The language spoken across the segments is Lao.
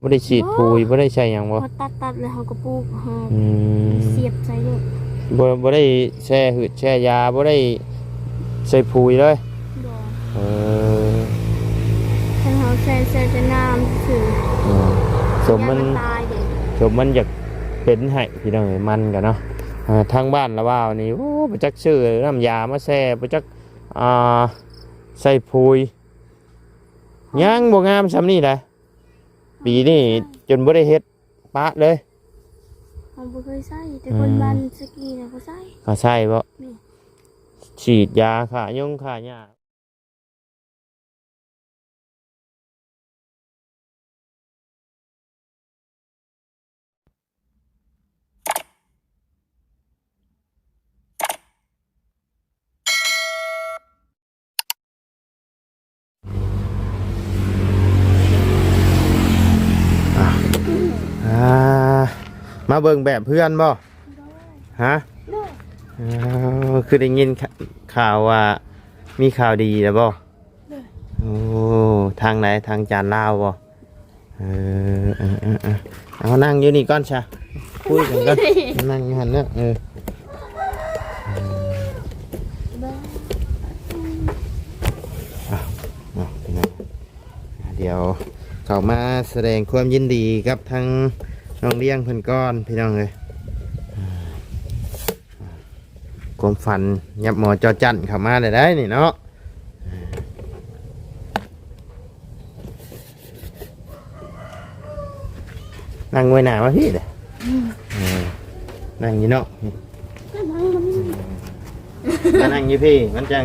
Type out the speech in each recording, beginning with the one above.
ບໍ່ໄດ້ສີດປຸຍ ບໍ່ໄດ້ໃສ່ຫຍັງບໍ່? ເຮົາຕັດ ຕັດແລ້ວເຮົາກໍປູກ ເຮົາ ອືມ ສຽບໃສ່ໂລດ. ບໍ່ ບໍ່ໄດ້ແຊ່ຫືດແຊ່ຢາ ບໍ່ໄດ້ໃສ່ປຸຍເລີຍ? ບໍ່. ເອີ ຄັນເຮົາແຊ່ ແຊ່ແຕ່ນ້ຳຊື່ ເອີ ສົມມັນ ຢ້ານມັນຕາຍເດ້. ສົມມັນຢາກເປັນໄຫ້ ພີ່ນ້ອງເອີຍ ມັນກໍເນາະ. ເອີ ທາງບ້ານລະວ່ານີ້ ໂອ້ ບໍ່ຈັກຊື້ນ້ຳຢາມາແຊ່ ບໍ່ຈັກ ອ່າ ໃສ່ປຸຍ ຍັງບໍ່ງາມສ່ຳນີ້ໃດ. ປີນີ້ຈົນບໍ່ໄດ້ເຮັດ ປະເລີຍ. ເຮົາບໍ່ເຄີຍໃຊ້ ແຕ່ ອືມ ຄົນບ້ານສະກີນະເຂົາໃຊ້. ເຂົາໃຊ້ບໍ່? ແມ່ນ. ສີດຢາຂ້າຍຸງຂ້າຫຍ້າ. ອ່າ ມາເບິ່ງແບບເຮືອນບໍ່? ໂດຍ. ຮະ? ໂດຍ. ເອີ ຄືໄດ້ຍິນ ຂ- ຂ່າວວ່າມີຂ່າວດີແລ້ວບໍ່? ໂດຍ. ໂອ້ ທາງໃດ? ທາງຈານລາວບໍ່? ເອີ ເອີ ເອີ ເອີ ເອົາ ນັ່ງຢູ່ນີ້ກ່ອນຊະ ຄຸຍກັນກ່ອນ ນັ່ງຢູ່ຫັ້ນເນາະ. ເອີ ເອົາ ເອົາ ພີ່ນ້ອງ ດຽວເຂົ້າມາສະແດງຄວາມຍິນດີກັບທາງນ້ອງລ້ຽງເພິ່ນກ່ອນ ພີ່ນ້ອງເອີຍ. ຄວາມຝັນຍັບໝໍຈໍຈັ້ນເຂົ້າມາໄດ້ໄດ໋ນີ້ເນາະ. ນັ່ງງວຍໜ້າມາພີ້ເດີ້. ອືມ ເອີ ນັ່ງຢູ່ນອກ. ມານັ່ງຢູ່ພີ້ ມັນຈັ່ງ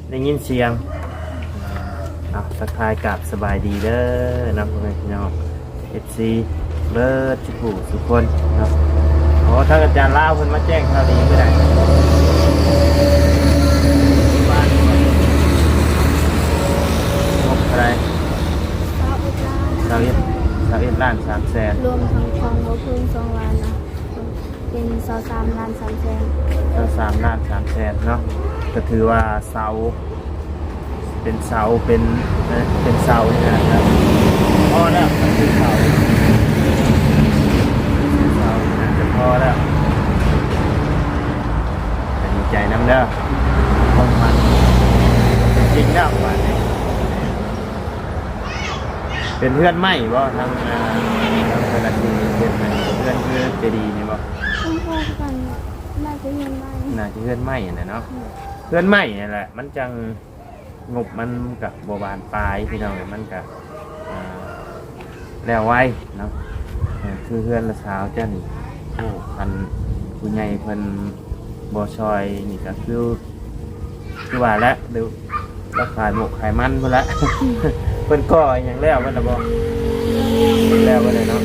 ໄດ້ຍິນສຽງ. ເອົາ ທັກທາຍກາບສະບາຍດີເດີເນາະ ພໍ່ແມ່ພີ່ນ້ອງ ເອັຟຊີ ເບິດທຸກຜູ້ທຸກຄົນເນາະ. ອໍ ທາງອາຈານລາວເພິ່ນມາແຈ້ງຂ່າວດີມື້ໃດ? ງົບເທົ່າໃດ? ຊາວເອັດລ້ານ ຊາວເອັດ ຊາວເອັດລ້ານສາມແສນ ລວມທັງຂອງບໍ່ເພິ່ງສອງລ້ານນະ ເປັນຊາວສາມລ້ານສາມແສນ ຊາວສາມລ້ານສາມແສນເນາະ. ກໍຖືວ່າເສົາ ເປັນເສົາ ເປັນ ເປັນເສົານີ້ນະ ພໍແລ້ວ ເປັນເສົາ ເປັນເສົານີ້ນະ ຈະພໍແລ້ວ. ກໍດີໃຈນຳເດີ ຄວາມຝັນເປັນຈິງແລ້ວບາດນີ້. ເປັນເຮືອນໄມ້ບໍ່? ທາງ ເອີ ທາງເຈົ້າໜ້າທີ່ເຮັດໃຫ້ ເຮືອນຄືເຈດີນີ້ບໍ່? ເຮືອນ ເຮືອນ ໜ້າຈະເຮືອນໄມ້ ໜ້າຈະເຮືອນໄມ້ຫັ້ນແຫຼະເນາະ. ອືມ ເຮືອນໄມ້ຫັ້ນແຫຼະ ມັນຈັ່ງ ງົບມັນກະບໍ່ບານປາຍ ພີ່ນ້ອງເອີຍ ມັນກະ ອ່າ ແລ້ວໄວເນາະ. ເອີ ຄືເຮືອນລະຊາວເຈົ້ານີ້ ໂອ້ ຄັນຜູ້ໃຫຍ່ເພິ່ນບໍ່ຊ່ອຍນີ້ກະຄື ຄືວ່າແຫຼະ ລາວຂາຍໝົກຂາຍມັນພຸ້ນແຫຼະ. ເພິ່ນກໍ່ອີ່ຫຍັງແລ້ວເບິດລະບໍ່? ແລ້ວເບິດແລ້ວເນາະ.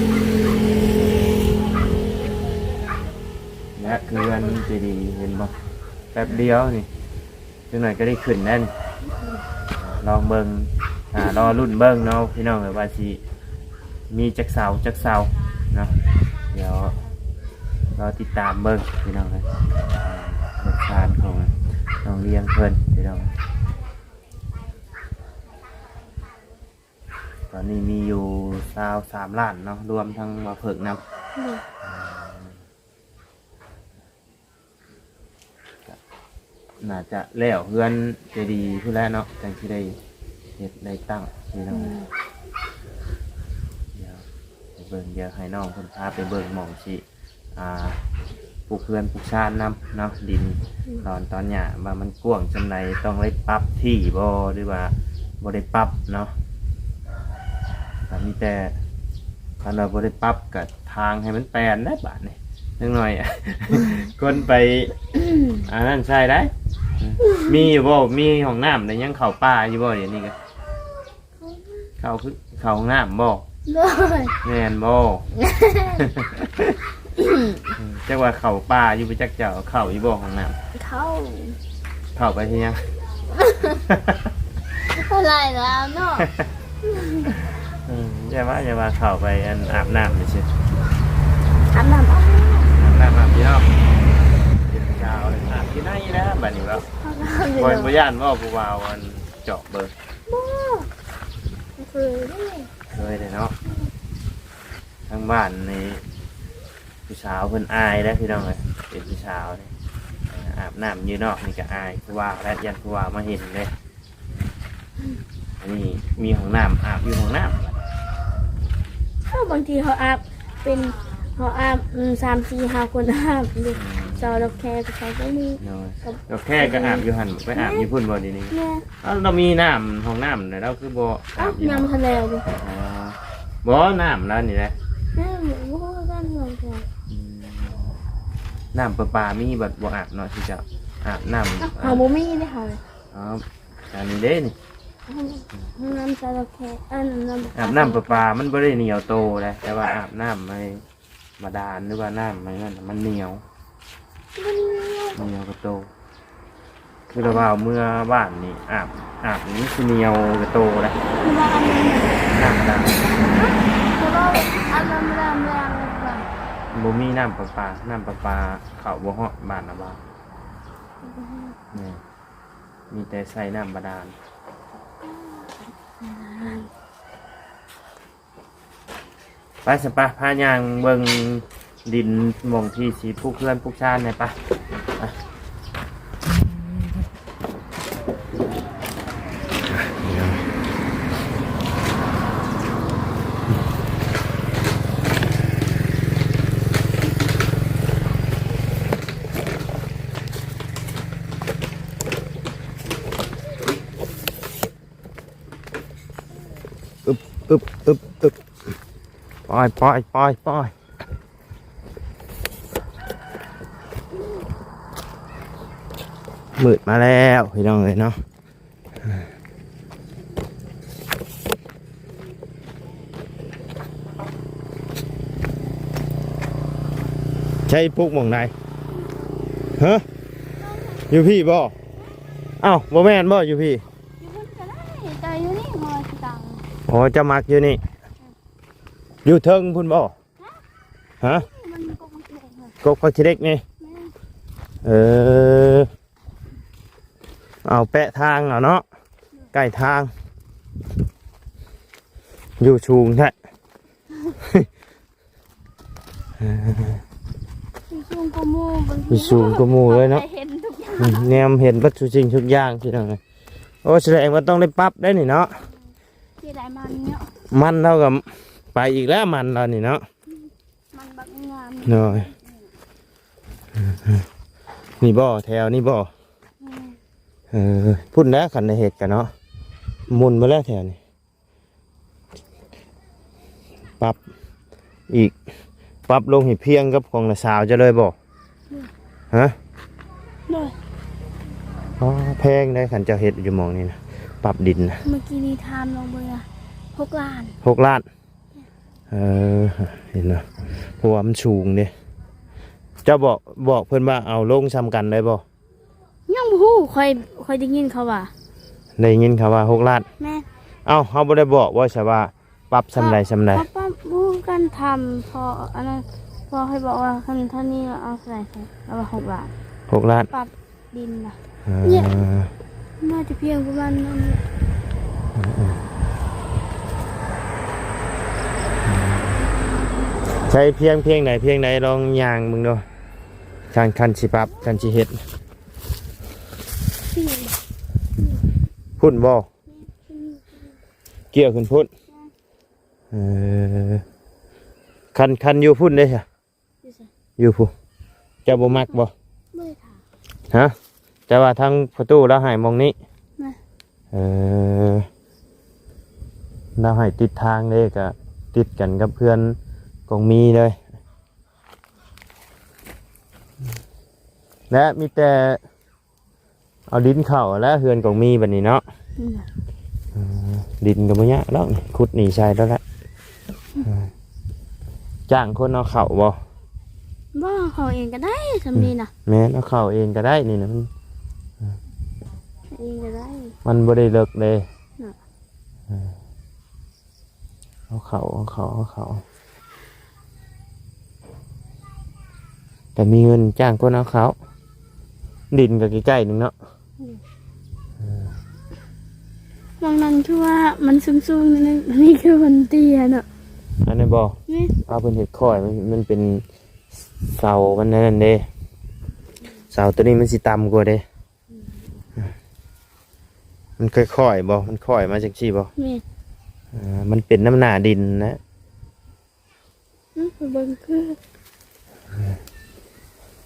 ແລະ ຄືເຮືອນເຈດີ ເຫັນບໍ່? ແປັບດຽວນີ້ ຈັກໜ້ອຍກໍໄດ້ຂຶ້ນແລ້ວນີ້. ລອງເບິ່ງ ອ່າ ລໍລຸ້ນເບິ່ງເນາະ ພີ່ນ້ອງເອີຍ ວ່າຊິມີຈັກເສົາ ຈັກເສົາເນາະ. ດຽວລໍຕິດຕາມເບິ່ງ ພີ່ນ້ອງເອີຍ ເຮືອນຊານຂອງນ້ອງລ້ຽງເພິ່ນ ພີ່ນ້ອງ. ຕອນນີ້ມີຢູ່ຊາວສາມລ້ານເນາະ ລວມທັງບ່າວເຜິກນຳ. ໂດຍ. ກໍໜ້າຈະແລ້ວເຮືອນເຈດີພຸ້ນແຫຼະເນາະ ຈັ່ງຊິໄດ້ເຮັດໄດ້ຕັ້ງ ພີ່ນ້ອງ. ອືມ ດຽວໄປເບິ່ງ ດຽວໃຫ້ນ້ອງເພິ່ນພາໄປເບິ່ງໝ່ອງຊິ ອ່າ ປູກເຮືອນປູກຊານນຳເນາະ. ດິນ ອືມ ຕອນ ຕອນຫຍ້າວ່າມັນກວ້າງສ່ຳໃດ ຕ້ອງໄດ້ປັບທີ່ບໍ່ ຫຼືວ່າບໍ່ໄດ້ປັບເນາະ. ກໍມີແຕ່ ຄັນວ່າບໍ່ໄດ້ປັບກໍ ທາງໃຫ້ມັນແປນແດ່ບາດນີ້ ຈັກໜ້ອຍ ຄົນໄປ ອັນນັ້ນໃສ່ໄດ້. ມີຢູ່ບໍ່? ມີຫ້ອງນ້ຳ ໄດ້ຍັງເຂົ້າປ່າຢູ່ບໍ່? ດຽວນີ້ກໍເຂົ້າ ເຂົ້າຫ້ອງນ້ຳບໍ່? ໂດຍ. ແມ່ນບໍ່? ຈັກວ່າເຂົ້າປ່າຢູ່ ບໍ່ຈັກເຈົ້າເຂົ້າຢູ່ບໍ່ຫ້ອງນ້ຳ? ເຂົ້າ. ເຂົ້າໄປເຮັດຫຍັງ? ຫຼາຍແລ້ວເນາະ. ອືມ ຢ່າວ່າ ຢ່າວ່າເຂົ້າໄປ ອັນ ອາບນ້ຳຊື່ໆ. ອາບນ້ຳ ອາບນ້ຳ ອາບນ້ຳ ອາບຢູ່ນອກ ເປັນຊາວເລີຍ ອາບຢູ່ໃນແລ້ວບາດນີ້ເນາະ. ບໍ່ ບໍ່ຢ້ານບໍ່ ຜູ້ບ່າວ ອັນ ເຈາະເບິ່ງ? ບໍ່ ບໍ່ເຄີຍເດ້. ເຄີຍເດ້ເນາະ. ທາງບ້ານນີ້ຜູ້ສາວເພິ່ນອາຍເດ້ພີ່ນ້ອງເອີຍ ເປັນຜູ້ສາວນີ້ ອາບນ້ຳຢູ່ນອກນີ້ກໍອາຍ ຄືວ່າແລ້ວ ຢ້ານຜູ້ວ່າມາເຫັນເດ້. ອັນນີ້ມີຫ້ອງນ້ຳ ອາບຢູ່ຫ້ອງນ້ຳ. ເອີ ບາງທີເຮົາອາບເປັນ ເຮົາອາບ ອືມ ສາມ ສີ່ ຫ້າຄົນອາບຢູ່ ອືມ ຊາວດອກແຄກໍເຂົາກໍມີ ໂດຍ ກໍ ດອກແຄກໍອາບຢູ່ຫັ້ນ ໄປອາບຢູ່ພຸ້ນບໍ່ດຽວນີ້? ແມ່ນ. ເອົ້າ ລາວມີນ້ຳຫ້ອງນ້ຳແລ້ວ ລາວຄືບໍ່ອາບຢູ່? ຍັງບໍ່ທັນແລ້ວຢູ່. ອໍ ບໍ່ ນ້ຳລາວນີ້ແຫຼະ ແມ່ນ ບໍ່ຮູ້ຄືກັນ ອືມ ນ້ຳປະປາມີ ບັດບໍ່ອາບເນາະ ຊິຈະອາບນ້ຳ ເຮົາບໍ່ມີເດ້ເຮົາ. ອໍ ອັນນີ້ເດ້ນີ້ ຫ້ອງນ້ຳຈະລະເຄ ອັນນັ້ນ ອາບນ້ຳປະປາ ມັນບໍ່ໄດ້ໜຽວໂຕເດ້ ແຕ່ວ່າອາບນ້ຳໃນບາດານ ຫຼືວ່ານ້ຳໃນນັ້ນ ມັນໜຽວ ມັນໜຽວ ໜຽວກະໂຕ. ຄືລະວ່າເມື່ອວານນີ້ອາບ ອາບນີ້ມັນຊິໜຽວກະໂຕເດ້ ຄືວ່າອັນນັ້ນ ນ້ຳບາດານ ຄືວ່າອັນນັ້ນ ແລ້ວ ແລ້ວ ແລ້ວ ບໍ່ມີນ້ຳປະປາ ນ້ຳປະປາເຂົ້າບໍ່ຮອດບ້ານລະວ່າ ບໍ່ຮອດ ແມ່ນ. ມີແຕ່ໃຊ້ນ້ຳບາດານ. ໄປຊະປະ ພາຍ່າງເບິ່ງດິນ ໝ່ອງທີ່ຊິປຸກເຮືອນປຸກຊານແດ່ປະ ໄປ. ອຶບ ອຶບ ອຶບ ອຶບ ໄປ ໄປ ໄປ ໄປ. ມືດມາແລ້ວພີ່ນ້ອງເອີຍເນາະ. ໃຊ້ປຸກໝ່ອງໃດ? ຮະ? ຢູ່ພີ້ບໍ່? ອ້າວ ບໍ່ແມ່ນບໍ່ ຢູ່ພີ້? ຢູ່ພຸ້ນກໍໄດ້ ແຕ່ຢູ່ນີ້ບໍ່ຊິຕັ້ງ. ອໍ ເຈົ້າມັກຢູ່ນີ້? ຢູ່ເທິງພຸ້ນບໍ່? ຮະ? ມັນກົກມັນເລັກ ກົກຜັກຂີ້ເລັກນີ້? ແມ່ນ. ເອີ ເອົາແປະທາງເອົາເນາະ ໃກ້ທາງ. ຢູ່ສູງແທ້ ຢູ່ສູງກວ່າໝູ່ ຢູ່ສູງກວ່າໝູ່ເລີຍເນາະ. ເຫັນທຸກຢ່າງ ອືມ ແນມເຫັນເບິດທຸກສິ່ງທຸກຢ່າງພີ່ນ້ອງເອີຍ. ໂອ້ ສະແດງວ່າຕ້ອງໄດ້ປັບໄດ໋ນີ້ເນາະ. ເສຍດາຍມັນເນາະ ມັນລາວກໍໄປອີກແລ້ວ ມັນລາວນີ້ເນາະ. ມັນບັກງາມ ໂດຍ. ນີ້ບໍ່ ແຖວນີ້ບໍ່? ແມ່ນ. ເອີ ພຸ້ນແຫຼະ ຄັນໄດ້ເຮັດກະເນາະ ໝຸ່ນໝົດແລ້ວແຖວນີ້. ປັບອີກ ປັບລົງໃຫ້ພຽງກັບຂອງນ້າສາວເຈົ້າເລີຍບໍ່? ໂດຍ. ຮະ? ໂດຍ. ອໍ ແພງເດ້ ຄັນເຈົ້າເຮັດຢູ່ໝ່ອງນີ້ນະ ປັບດິນນະ. ເມື່ອກີ້ນີ້ຖາມລອງເບິ່ງນະ ຫົກລ້ານ. ຫົກລ້ານ? ເອີ ເຫັນບໍ່ ເພາະວ່າມັນສູງເດ້. ເຈົ້າບອກ ບອກເພິ່ນວ່າເອົາລົງສ່ຳກັນໄດ້ບໍ່? ຍັງບໍ່ຮູ້ ຂ້ອຍ ຂ້ອຍໄດ້ຍິນເຂົາວ່າ ໄດ້ຍິນເຂົາວ່າຫົກລ້ານ. ແມ່ນ. ເອົ້າ ເຮົາບໍ່ໄດ້ບອກບໍ່ຊະວ່າປັບສ່ຳໃດສ່ຳໃດ? ເຂົາປັບບໍ່ຮູ້ກັນ ຖາມພໍ່ ອັນນັ້ນ ພໍ່ຂ້ອຍບອກວ່າຄັນເທົ່ານີ້ເອົາເທົ່າໃດ ລາວວ່າຫົກລ້ານ. ຫົກລ້ານ ປັບ ດິນນະ ເອີ ນີ້ ໜ້າຈະພຽງປະມານນັ້ນ. ໃຊ້ພຽງ ພຽງໃດ ພຽງໃດ ລອງຍ່າງເບິ່ງດູ ຄັນ ຄັນຊິປັບ ຄັນຊິເຮັດ. ພຸ້ນບໍ່? ກ່ຽວຂຶ້ນພຸ້ນ. ເອີ ຄັນ ຄັນຢູ່ພຸ້ນເດ້ຊະ? ຢູ່ໃສ? ຢູ່ພຸ້ນ. ເຈົ້າບໍ່ມັກບໍ່? ບໍ່ໄດ້ຖາມ. ຮະ? ແຕ່ວ່າທາງພໍ່ຕູ້ລາວໃຫ້ໝ່ອງນີ້. ນະ ເອີ ລາວໃຫ້ຕິດທາງເດ້ ກະຕິດກັນກັບເຮືອນກອງມີເລີຍ. ແລະ ມີແຕ່ ເອົາດິນເຂົ້າແລ້ວ ເຮືອນກອງມີບັດນີ້ເນາະ. ອືມ ເອີ ດິນກໍບໍ່ຍາກດອກ ຂຸດນີ້ໃສ່ແລ້ວແຫຼະ. ເອີ ຈ້າງຄົນເອົາເຂົ້າບໍ່? ບໍ່ ເອົາເຂົ້າເອງກໍໄດ້ ສ່ຳນີ້ນະ. ແມ່ນ ເອົາເຂົ້າເອງກໍໄດ້ນີ້ນະ ມັນ ເອງກໍໄດ້ ມັນບໍ່ໄດ້ເລິກເດ້ເນາະ. ເອີ ເອົາເຂົ້າ ເອົາເຂົ້າ ເອົາເຂົ້າ ແຕ່ມີເງິນຈ້າງຄົນເອົາເຂົ້າ. ດິນກໍໃກ້ໆໜຶ່ງເນາະ. ອືມ ເອີ ໝ່ອງນັ້ນຄືວ່າມັນສູງໆໜ້ອຍໜຶ່ງ ອັນນີ້ຄືມັນເຕ້ຍເນາະ. ອັນນັ້ນບໍ່? ແມ່ນ. ເອົາ ເພິ່ນເຮັດຄ້ອຍ ມັນ ມັນເປັນເສົາມັນນັ້ນເດ້ ເສົາໂຕນີ້ມັນຊິຕ່ຳກວ່າເດ້. ມັນຄ່ອຍໆບໍ່? ມັນຄ່ອຍມາຈັ່ງຊີ້ບໍ່? ແມ່ນ. ເອີ ມັນເປັນນຳໜ້າດິນນະ. ອືມ ເບິ່ງຄື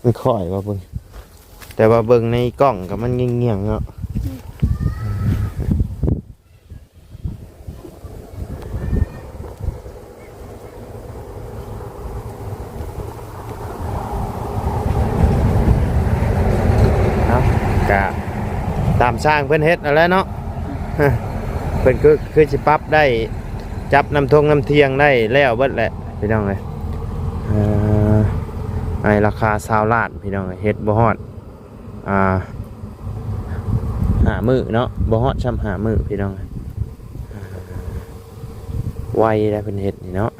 ມັນຄ່ອຍວ່າເບິ່ງ ແຕ່ວ່າເບິ່ງໃນກ້ອງກໍມັນງ່ຽງໆເນາະ. ເນາະ ກະຕາມຊ່າງເພິ່ນເຮັດນັ້ນແຫຼະເນາະ. ເພິ່ນຄື ຄືຊິປັບໄດ້ ຈັບນ້ຳທົ່ງນ້ຳທ່ຽງໄດ້ແລ້ວເບິດແຫຼະພີ່ນ້ອງເອີຍ. ເອີ ໃນລາຄາຊາວລ້ານພີ່ນ້ອງເອີຍ ເຮັດບໍ່ຮອດ ອ່າ ຫ້າມື້ເນາະ ບໍ່ຮອດຊ່ຳຫ້າມື້ພີ່ນ້ອງເອີຍ. ໄວໄດ໋ເພິ່ນເຮັດນີ້ເນາະ.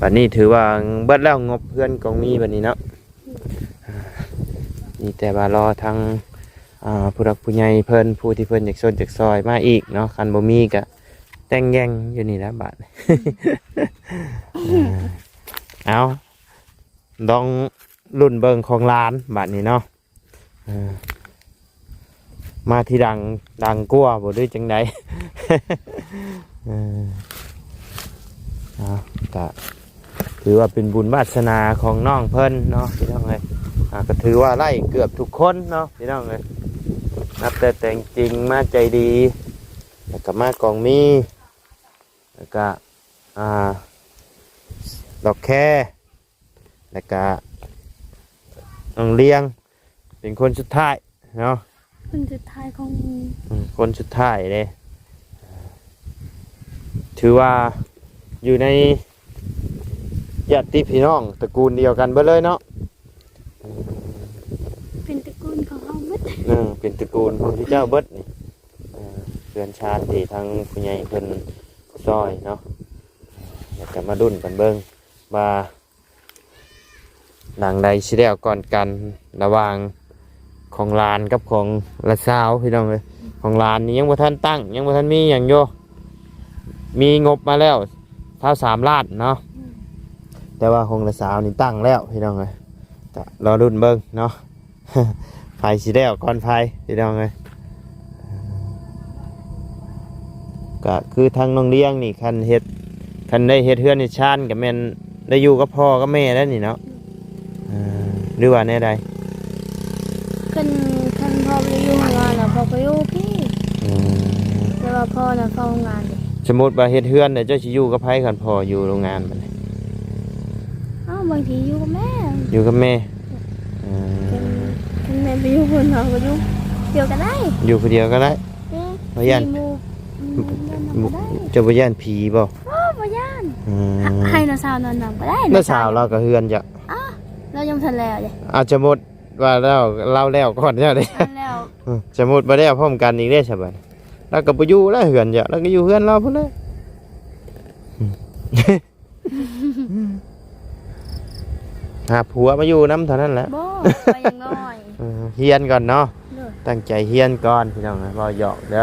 ບັດນີ້ຖືວ່າເບິດແລ້ວ ງົບເຮືອນກອງມີບັດນີ້ເນາະ. ມີແຕ່ວ່າລໍທາງ ອ່າ ຜູ້ຫຼັກຜູ້ໃຫຍ່ເພິ່ນ ຜູ້ທີ່ເພິ່ນຢາກຊົນຢາກຊ່ອຍມາອີກເນາະ. ຄັນບໍ່ມີກະແຕ່ງແຕ່ງຢູ່ນີ້ແຫຼະບາດ. ເອີ ເອົາ ລອງລຸ້ນເບິ່ງຂອງຫຼານບາດນີ້ເນາະ. ເອີ ມາທີຫຼັງ ດັງກວ່າບໍ່ ຫຼືຈັ່ງໃດ? ເອີ ເອົາ ກະຖືວ່າເປັນບຸນວາສະໜາຂອງນ້ອງເພິ່ນເນາະພີ່ນ້ອງເອີຍ. ອ່າ ກໍຖືວ່າໄດ້ເກືອບທຸກຄົນເນາະພີ່ນ້ອງເອີຍ ນັບແຕ່ແຕ່ງຈິງມາໃຈດີ ແລ້ວກໍມາກອງມີ ແລ້ວກໍ ອ່າ ດອກແຄ ແລ້ວກະນ້ອງລຽງເປັນຄົນສຸດທ້າຍເນາະ ຄົນສຸດທ້າຍຂອງໝູ່ ອືມ ຄົນສຸດທ້າຍເດ້. ຖືວ່າຢູ່ໃນຍາດຕິພີ່ນ້ອງຕະກູນດຽວກັນເບິດເລີຍເນາະ ເປັນຕະກູນຂອງເຮົາເບິດ ເອີ ເປັນຕະກູນຂອງເຈົ້າເບິດນີ້. ເອີ ເຮືອນຊານທີ່ທາງຜູ້ໃຫຍ່ເພິ່ນຊ່ອຍເນາະ ແລ້ວກະມາລຸ້ນກັນເບິ່ງວ່າ ຫຼັງໃດຊິແລ້ວກ່ອນກັນ ລະຫວ່າງຂອງຫຼານກັບຂອງຫຼານສາວພີ່ນ້ອງເອີຍ. ຂອງຫຼານນີ້ຍັງບໍ່ທັນຕັ້ງ ຍັງບໍ່ທັນມີຫຍັງຢູ່ ມີງົບມາແລ້ວຊາວສາມລ້ານເນາະ ອືມ ແຕ່ວ່າຂອງຫຼານສາວນີ້ຕັ້ງແລ້ວພີ່ນ້ອງເອີຍ. ກະລໍລຸ້ນເບິ່ງເນາະ ໃຜຊິແລ້ວກ່ອນໃຜພີ່ນ້ອງເອີຍ. ກະຄືທາງນ້ອງລຽງນີ້ ຄັນເຮັດ ຄັນໄດ້ເຮັດເຮືອນເຮັດຊານ ກະແມ່ນໄດ້ຢູ່ກັບພໍ່ກັບແມ່ແລ້ວນີ້ເນາະ ເອີ ຫຼືວ່າແນວໃດ? ຄັນ ຄັນພໍ່ໄປຢູ່ໂຮງງານລະ ພໍ່ກໍຢູ່ພີ້ ອືມ ແຕ່ວ່າພໍ່ນະເຝົ້າໂຮງງານເດ້. ສົມມຸດວ່າເຮັດເຮືອນແລ້ວ ເຈົ້າຊິຢູ່ກັບໃຜ ຄັນພໍ່ຢູ່ໂຮງງານບັດນີ້? ເອົ້າ ບາງທີຢູ່ກັບແມ່ ຢູ່ກັບແມ່ ເອີ ຄັນ ຄັນແມ່ໄປຢູ່ພຸ້ນ ເຮົາກໍຢູ່ຜູ້ດຽວກໍໄດ້ ຢູ່ຜູ້ດຽວກໍໄດ້ ເອີ ບໍ່ຢ້ານ ມີໝູ່ ອືມ ເຈົ້າບໍ່ຢ້ານຜີບໍ່? ໂອ້ ບໍ່ຢ້ານ ອືມ ໃຫ້ນ້າສາວນອນນຳກໍໄດ້ ນ້າສາວລາວກໍເຮືອນເຈົ້າ ອ້າ ລາວຍັງບໍ່ທັນແລ້ວເດ້. ອາ ສົມມຸດວ່າລາວ ລາວແລ້ວກ່ອນເຈົ້າເດ້ ແລ້ວ ອືມ ສົມມຸດວ່າແລ້ວພ້ອມກັນອີກເດ້ ສະບັດ ລາວກໍບໍ່ຢູ່ແລ້ວເຮືອນເຈົ້າ ລາວກໍຢູ່ເຮືອນລາວພຸ້ນແຫຼະ ອືມ. ຫາຜົວມາຢູ່ນຳເທົ່ານັ້ນແຫຼະ ບໍ່ ໄປຢ່າງໜ້ອຍ ເອີ ຮຽນກ່ອນເນາະ ໂດຍ ຕັ້ງໃຈຮຽນກ່ອນພີ່ນ້ອງ ເວົ້າຫຍອກເດີ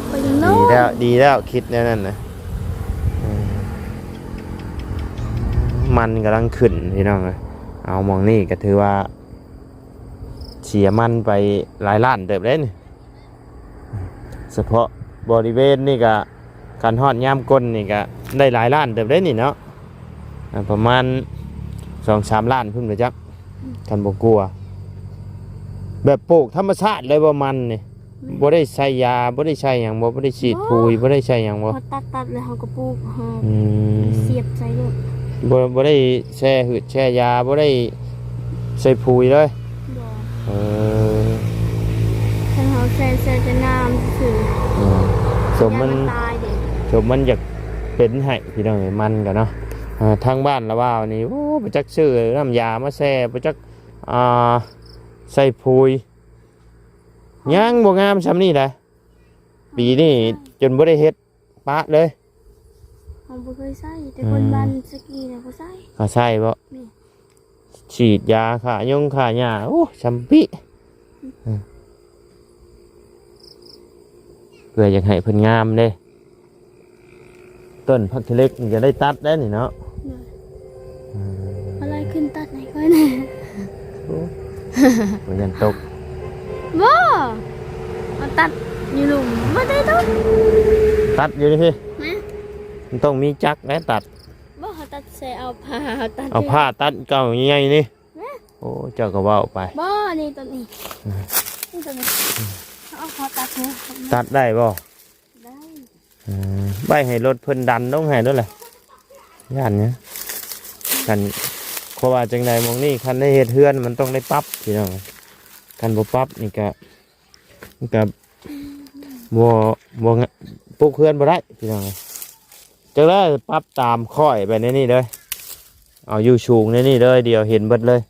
ໄປຢ່າງໜ້ອຍ ດີແລ້ວ ດີແລ້ວ ຄິດແນວນັ້ນນະ ເອີ ມັນກຳລັງຂຶ້ນພີ່ນ້ອງເອີຍ. ເອົາ ໝ່ອງນີ້ກໍຖືວ່າເສຍມັນໄປຫຼາຍລ້ານເຕີບເດ້ນີ້. ສະເພາະບໍລິເວນນີ້ກະ ຄັນຮອດຍາມຝົນນີ້ກະໄດ້ຫຼາຍລ້ານເຕີບເດ້ນີ້ເນາະ ອາ ປະມານສອງສາມລ້ານພຸ້ນບໍ່ຈັກ ອືມ ຄັນບໍ່ກວ່າ. ແບບປູກທຳມະຊາດເລີຍບໍ່ມັນນີ້? ແມ່ນ. ບໍ່ໄດ້ໃສ່ຢາ ບໍ່ໄດ້ໃສ່ຫຍັງບໍ່? ບໍ່ໄດ້ສີດ ບໍ່ ປຸ໋ຍ ບໍ່ໄດ້ໃສ່ຫຍັງບໍ່? ເຮົາຕັດ ຕັດແລ້ວເຮົາກໍປູກ ເຮົາ ອືມ ສຽບໃສ່ໂລດ ບໍ່ ບໍ່ໄດ້ ແຊ່ຫືດແຊ່ຢາ ບໍ່ໄດ້ໃສ່ປຸ໋ຍເລີຍ? ບໍ່ ເອີ ຄັນເຮົາແຊ່ ແຊ່ແຕ່ນ້ຳຊື່ ອືມ ສົມມັນ ມັນຕາຍເດ້ ສົມມັນຢາກເປັນໃຫ້ພີ່ນ້ອງເອີຍ ມັນກໍເນາະ. ເອີ ທາງບ້ານລະວ່າວນີ້ ໂອ້ ບໍ່ຈັກຊື້ນ້ຳຢາມາແຊ່ ບໍ່ຈັກ ອ່າ ໃສ່ປຸ໋ຍ ຍັງບໍ່ງາມຊ່ຳນີ້ນະ ປີນີ້ຈົນບໍ່ໄດ້ເຮັດ ປະເລີຍ ເຮົາບໍ່ເຄີຍໃຊ້ ແຕ່ ອືມ ຄົນບ້ານສະກີນະເຂົາໃຊ້ ເຂົາໃຊ້ບໍ່? ແມ່ນ ສີດຢາຂ້າຍຸງຂ້າຫຍ້າ ໂອ້ ຊ່ຳປິ ອືມ ເອີ ເພື່ອຢາກໃຫ້ເພິ່ນງາມເດ້. ຕົ້ນຜັກຂີ້ເຫຼັກນີ້ກໍໄດ້ຕັດໄດ້ນີ້ເນາະ. ໂດຍ. ອືມ ມາໄລ່ຂຶ້ນຕັດໃຫ້ຂ້ອຍແດ່. ໂອ້ ບໍ່ຢ້ານຕົກ. ບໍ່ ເອົາຕັດຢູ່ລຸ່ມ ບໍ່ໄດ້ຕົກ. ຕັດຢູ່ນີ້ພີ້. ແມ່ນ. ມັນຕ້ອງມີຈັກແຫຼະຕັດ. ບໍ່ ເຮົາຕັດໃສ່ເອົາຜ້າ ເຮົາຕັດ ເອົາຜ້າຕັດເກົ່າໃຫຍ່ໆນີ້. ແມ່ນ. ໂອ້ ເຈົ້າກໍເວົ້າໄປ. ບໍ່ ນີ້ຕົວນີ້. ອືມ ນີ້ຕົວນີ້. ເອົາ ຂໍຕັດເດີ. ຕັດໄດ້ບໍ່? ໄດ້. ເອີ ໄວ້ໃຫ້ລົດເພິ່ນດັນລົງໃຫ້ໂລດແຫຼະ. ຢ້ານຫຍັງ? ຄັນ ເພາະວ່າຈັ່ງໃດໝ່ອງນີ້ ຄັນໄດ້ເຮັດເຮືອນມັນຕ້ອງໄດ້ປັບພີ່ນ້ອງ. ຄັນບໍ່ປັບນີ້ກະ ມັນກະບໍ່ ບໍ່ ປຸກເຮືອນບໍ່ໄດ້ພີ່ນ້ອງ. ຈັ່ງໃດປັບຕາມຂ້ອຍໄປໃນນີ້ເດີ. ເອົາຢູ່ສູງໃນນີ້ເດີ ດຽວເຫັນເບິດເລີຍ.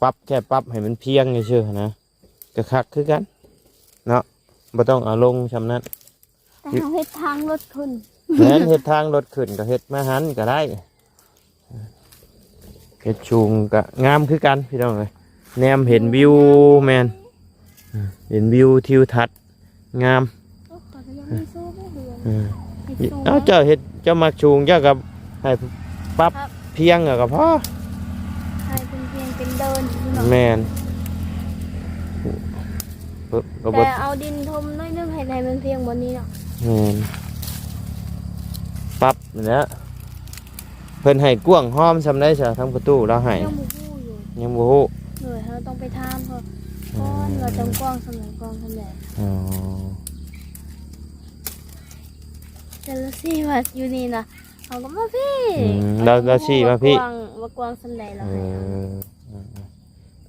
ປັບແຄ່ປັບໃຫ້ມັນພຽງຊື່ໆນະ ກໍຄັກຄືກັນເນາະ. ບໍ່ຕ້ອງເອົາລົງຊ່ຳນັ້ນ. ແຕ່ເຮົາເຮັດທາງລົດຂຶ້ນ. ແມ່ນ ເຮັດທາງລົດຂຶ້ນກໍເຮັດມາຫັ້ນກໍໄດ້. ເຮັດສູງກໍງາມຄືກັນພີ່ນ້ອງເອີຍ. ແນມເຫັນວິວ ແມ່ນ ເຫັນວິວທິວທັດງາມ. ໂອ້ ຂ້ອຍກໍຢາກມີໂຊເຮືອນ. ເອີ ເຮັດສູງ ເອົ້າ ເຈົ້າເຮັດ ເຈົ້າມັກສູງ ເຈົ້າກໍໃຫ້ປັບພຽງເອົາກໍພໍ. ໃຫ້ເປັນພຽງເປັນເດີ່ນຢູ່ເນາະ. ແມ່ນ. ກໍບໍ່ ແຕ່ເອົາດິນຖົມໜ້ອຍໜຶ່ງໃຫ້ ໃຫ້ມັນພຽງບ່ອນນີ້ເນາະ. ແມ່ນ. ປັບນີ້ແຫຼະ. ເພິ່ນໃຫ້ກວ້າງຮອມສ່ຳໃດຊະ ທາງປະຕູລາວໃຫ້? ຍັງບໍ່ຮູ້ຢູ່. ຍັງບໍ່ຮູ້. ໂດຍ ເຮົາຕ້ອງໄປຖາມເພິ່ນກ່ອນ ອືມ ວ່າຈະກວ້າງສ່ຳໃດ ກວ້າງສ່ຳໃດ. ອໍ ແຕ່ລາວຊີ້ວ່າຢູ່ນີ້ນະ ເຮົາກໍມາພີ້. ອືມ ລາວ ລາວຊີ້ມາພີ້ ວ່າກວ້າງ ວ່າກວ້າງສ່ຳໃດລາວໃຫ້. ເອີ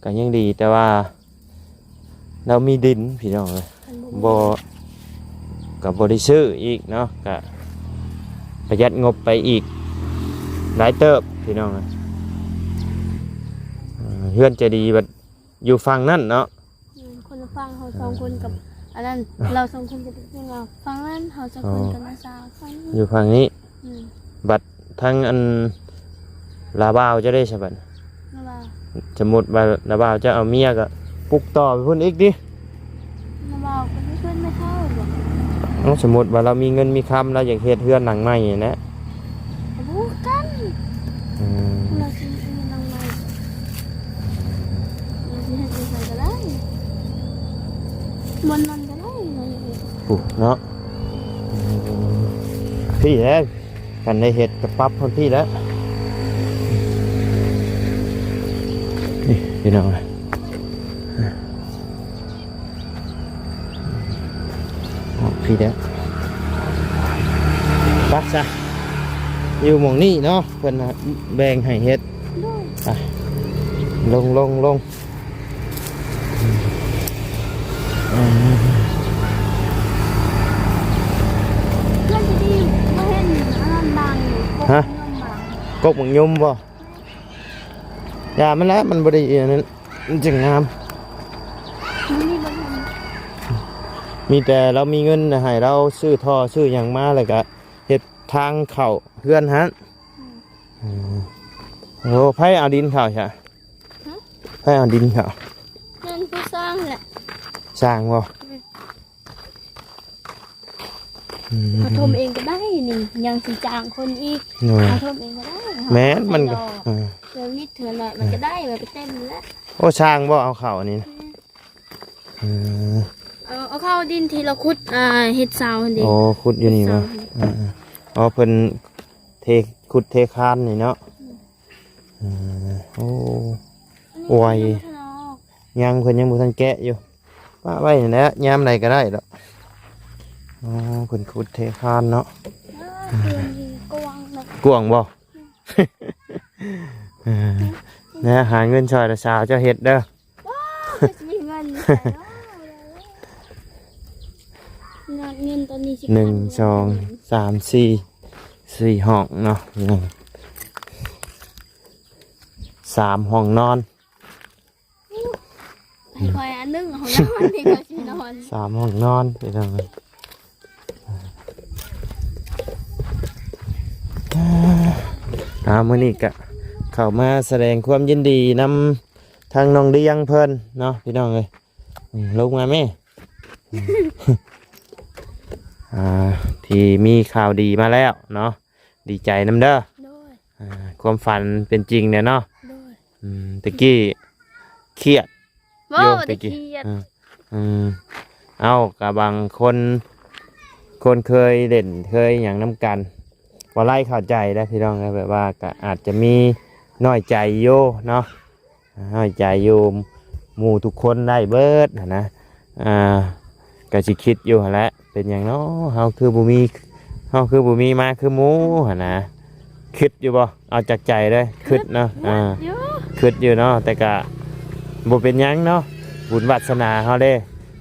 ກໍຍັງດີ ແຕ່ວ່າລາວມີດິນພີ່ນ້ອງເອີຍ. ບໍ່ ກໍບໍ່ໄດ້ຊື້ອີກເນາະ ກໍປະຢັດງົບໄປອີກຫຼາຍເຕີບພີ່ນ້ອງເອີຍ. ເອີ ເຮືອນຈະດີບັດຢູ່ຝັ່ງນັ້ນເນາະ. ອືມ ຄົນລະຝັ່ງ ເຮົາສອງຄົນກັບ ເອີ ອັນນັ້ນ ລາວສອງຄົນກັບເພື່ອນເຮົາຝັ່ງນັ້ນ ເຮົາສອງຄົນກັບນ້າສາວຝັ່ງນີ້ ຢູ່ຝັ່ງນີ້. ອືມ ບັດທາງອັນລາວບ່າວເຈົ້າເດ້ສະບັດ? ລາວບ່າວ ສົມມຸດວ່າລາວບ່າວເຈົ້າເອົາເມຍກໍປຸກຕໍ່ໄປພຸ້ນອີກຕິ? ລາວບ່າວກໍມີເພື່ອນແມ່ເຖົ້າບໍ? ເອົ້າ ສົມມຸດວ່າລາວມີເງິນມີຄຳ ລາວຢາກເຮັດເຮືອນຫຼັງໃໝ່ນີ້ແຫຼະ. ບໍ່ຮູ້ກັນ. ອືມ ລາວຊິເຮັດເຮືອນຫຼັງໃໝ່ ລາວຊິເຮັດຢູ່ໃສກໍໄດ້ ບ່ອນນັ້ນກໍໄດ້. ໂອ້ ເນາະ ພີ້ແຫຼະ. ຄັນໄດ້ເຮັດກໍປັບພຸ້ນພີ້ແຫຼະ ນີ້ພີ່ນ້ອງ. ອອກພີ້ແລ້ວ ປັບຊະ ຢູ່ໝ່ອງນີ້ເນາະ ເພິ່ນແບ່ງໃຫ້ເຮັດ. ໂດຍ ໄປ ລົງ ລົງ ລົງ. ອືມ ເພື່ອນຊິດີ ບໍ່ເຫັນອັນນັ້ນບາງຢູ່ ກົກ ຮະ? ໝາກຍົມບາງ ກົກໝາກຍົມບໍ່? ຢ່າມັນແຫຼະ ມັນບໍ່ໄດ້ອັນນັ້ນ ມັນຈຶ່ງງາມ. ມັນມີບໍ່ທັນ ມີແຕ່ລາວມີເງິນໃຫ້ລາວຊື້ທໍ່ຊື້ຫຍັງມາ ແລ້ວກະເຮັດທາງເຂົ້າເຮືອນຫັ້ນ. ອືມ ອືມ ໂອ້ ໃຜເອົາດິນເຂົ້າຊະ? ຮະ? ໃຜເອົາດິນເຂົ້າ? ແມ່ນຜູ້ສ້າງແຫຼະ. ສ້າງບໍ່? ອືມ ອືມ ເຮົາຖົມເອງກໍໄດ້ນີ້ ຍັງຊິຈ້າງຄົນອີກ. ໂດຍ ເຮົາຖົມເອງກໍໄດ້. ແມ່ນ ມັນກໍ ເອີ ເທື່ອນິດເທື່ອໜ້ອຍມັນກໍໄດ້ ມັນກໍເຕັມແລ້ວ. ໂອ້ ສ້າງບໍ່ເອົາເຂົ້າອັນນີ້ນະ? ອືມ ເອີ ເອົາເຂົ້າດິນທີ່ລາວຂຸດ ອ່າ ເຮັດເສົາຫັ້ນເດ. ໂອ້ ຂຸດຢູ່ນີ້ບໍ່? ເອີ ເອີ ເອີ ອໍ ເພິ່ນເທ ຂຸດເທຄານນີ້ເນາະ. ອືມ ເອີ ໂອ້ ອືມ ໄວ ຍັງ ເພິ່ນຍັງບໍ່ທັນແກະຢູ່ ປະໄວ້ຫັ້ນແຫຼະ ຍາມໃດກໍໄດ້ດອກ. ອໍ ເພິ່ນຂຸດເທຄານເນາະ. ອ່າ ເຮືອນນີ້ກວ້າງເນາະ. ກວ້າງບໍ່? ອືມ ເອີ ນະ ຫາເງິນຊ່ອຍລະສາວເຈົ້າເຮັດເດີ. ວ້າວ ຊິມີເງິນໃສ່ເນາະ. ຍອດເງິນຕອນນີ້ຊິ ໜຶ່ງ ສອງ ສາມ ສີ່ ສີ່ຫ້ອງເນາະ ສາມຫ້ອງນອນ. ໃຫ້ຂ້ອຍອັນໜຶ່ງ ຫ້ອງນອນນີ້ຂ້ອຍຊິນອນ ສາມຫ້ອງນອນພີ່ນ້ອງ. ອ່າ ມື້ນີ້ກະເຂົ້າມາສະແດງຄວາມຍິນດີນຳທາງນ້ອງດຽງເພິ່ນເນາະ ພີ່ນ້ອງເອີຍ. ອືມ ລົງມາແມ່. ອ່າ ທີ່ມີຂ່າວດີມາແລ້ວເນາະ ດີໃຈນຳເດີ. ໂດຍ ອ່າ ຄວາມຝັນເປັນຈິງແລ້ວເນາະ. ໂດຍ ອືມ ຕະກີ້ຄຽດ ບໍ່ ຢູ່ ບໍ່ໄດ້ ຕະກີ້ ຄຽດ ອືມ ອືມ ເອົ້າ ກະບາງຄົນ ຄົນເຄີຍຫຼິ້ນເຄີຍຫຍັງນຳກັນ ບໍ່ໄດ້ເຂົ້າໃຈເດ້ພີ່ນ້ອງເອີຍ ແບບວ່າກະອາດຈະມີນ້ອຍໃຈຢູ່ເນາະ ນ້ອຍໃຈຢູ່ ໝູ່ທຸກຄົນໄດ້ເບິດຫັ້ນນະ. ອ່າ ກະຊິຄິດຢູ່ຫັ້ນແຫຼະ ເປັນຫຍັງເນາະ ເຮົາຄືບໍ່ມີ ເຮົາຄືບໍ່ມີມາຄືໝູ່ຫັ້ນນະ. ຄິດຢູ່ບໍ່? ເອົາຈາກໃຈເລີຍ ຄິດເນາະ. ອ່າ ຢູ່ ຄິດຢູ່ເນາະ ແຕ່ກະບໍ່ເປັນຫຍັງເນາະ ບຸນວາດສະໜາເຮົາເດ້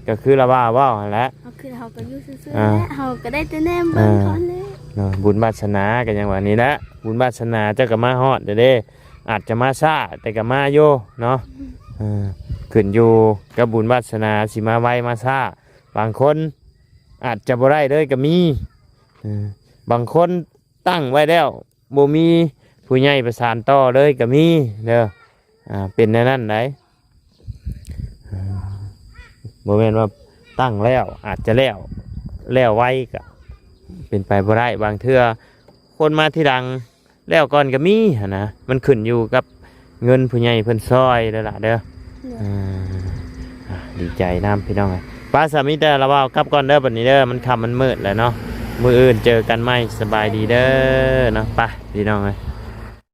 ກະຄືລາວາເວົ້າຫັ້ນແຫຼະ. ເຮົາຄິດເຮົາກະຢູ່ຊື່ໆ ອ່າ ແຫຼະ ເຮົາກະໄດ້ແຕ່ແນມເບິ່ງ ອ່າ ເຂົາຫັ້ນແຫຼະເນາະ. ບຸນວາດສະໜາກະຫຍັງວ່ານີ້ແຫຼະ ບຸນວາດສະໜາເຈົ້າກະມາຮອດເດ້ ອາດຈະມາຊ້າ ແຕ່ກະມາຢູ່ເນາະ. ອືມ ເອີ ຂຶ້ນຢູ່ກັບບຸນວາດສະໜາ ຊິມາໄວມາຊ້າ ບາງຄົນອາດຈະບໍ່ໄດ້ເລີຍກະມີ. ເອີ ບາງຄົນຕັ້ງໄວ້ແລ້ວ ບໍ່ມີຜູ້ໃຫຍ່ປະສານຕໍ່ເລີຍກະມີເດີ. ອ່າ ເປັນແນວນັ້ນໃດ໋ ອ່າ ບໍ່ແມ່ນວ່າຕັ້ງແລ້ວອາດຈະແລ້ວ ແລ້ວໄວກະເປັນໄປບໍ່ໄດ້. ບາງເທື່ອຄົນມາທີຫຼັງແລ້ວກ່ອນກະມີຫັ້ນນະ ມັນຂຶ້ນຢູ່ກັບເງິນຜູ້ໃຫຍ່ເພິ່ນຊ່ອຍເດີລະເດີ. ໂດຍ ອ່າ ອ່າ ດີໃຈນຳພີ່ນ້ອງເອີຍ. ໄປ ສາມີແຕ່ລາວາວກັບກ່ອນເດີບັດນີ້ເດີ ມັນຄ່ຳມັນມືດແລ້ວເນາະ ມື້ອື່ນເຈີກັນໃໝ່ ສະບາຍດີເດີເນາະ. ໄປພີ່ນ້ອງເອີຍ